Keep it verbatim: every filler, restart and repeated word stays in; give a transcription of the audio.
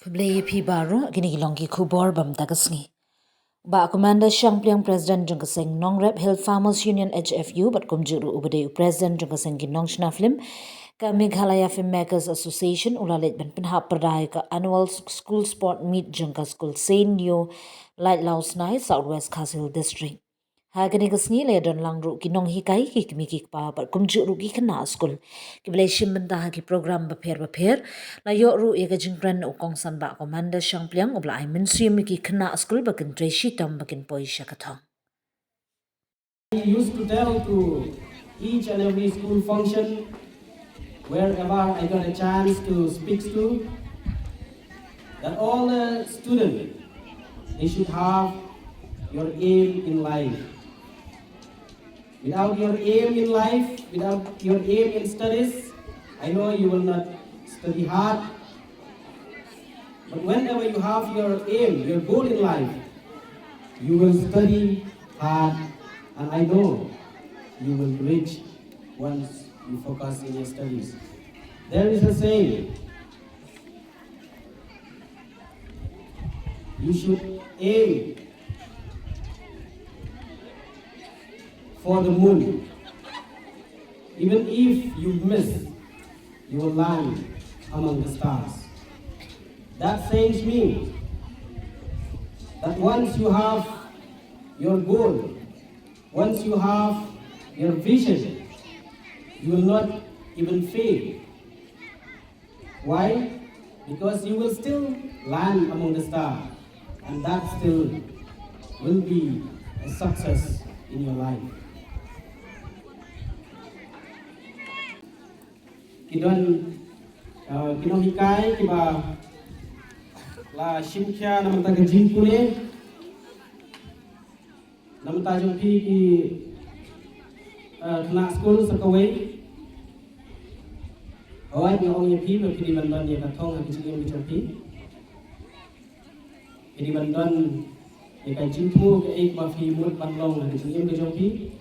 Khublei ïa phi baroh, kine ki long ki khubor ba mynta ka sngi. Bah Commander Shangpliang, President jong ka seng Nongrep Hill Farmers Union, H F U, bad kumjuh ruh uba dei u President jong ka seng ki nongshna film ka Meghalaya Filmmakers Association, u la leit ban pynhap pyrda ïa ka Annual School Sport Meet jong ka skul Saint Neo Laitlaw Snai, South West Khasi Hills District. Ha kane ka sngi la ïadon lang ruh ki nonghikai, ki kmie ki kpa bad kumjuh ruh ki khynnah skul kiba la shim bynta ha ki program bapher bapher. La ïoh ruh ïa ka jingkren u kongsan Bah Commander Shangpliang, uba la ai mynsiem ïa ki khynnah skul ba kin trei shitom ba kin poi sha ka thong. I used to tell to each and every school function, wherever I got a chance to speak to, that all the students, they should have your aim in life. Without your aim in life, without your aim in studies, I know you will not study hard. But whenever you have your aim, your goal in life, you will study hard, and I know you will reach once you focus in your studies. There is a saying, you should aim for the moon. Even if you miss, you will land among the stars. That saying means that once you have your goal, once you have your vision, you will not even fail. Why? Because you will still land among the stars, and that still will be a success in your life. Ki don, uh, ki nonghikai kiba la shim khia na bynta ka jingpule. Na bynta jong phi ki, eh, khynnah skul sa kawei. Hooid, nga ong ïa phi ba phi dei ban don ïa ka thong ha ka jingim ka jong phi. Phi dei ban don ïa ka jingthmu kaei kaba phi mut ban long ha ka jingim ka jong phi.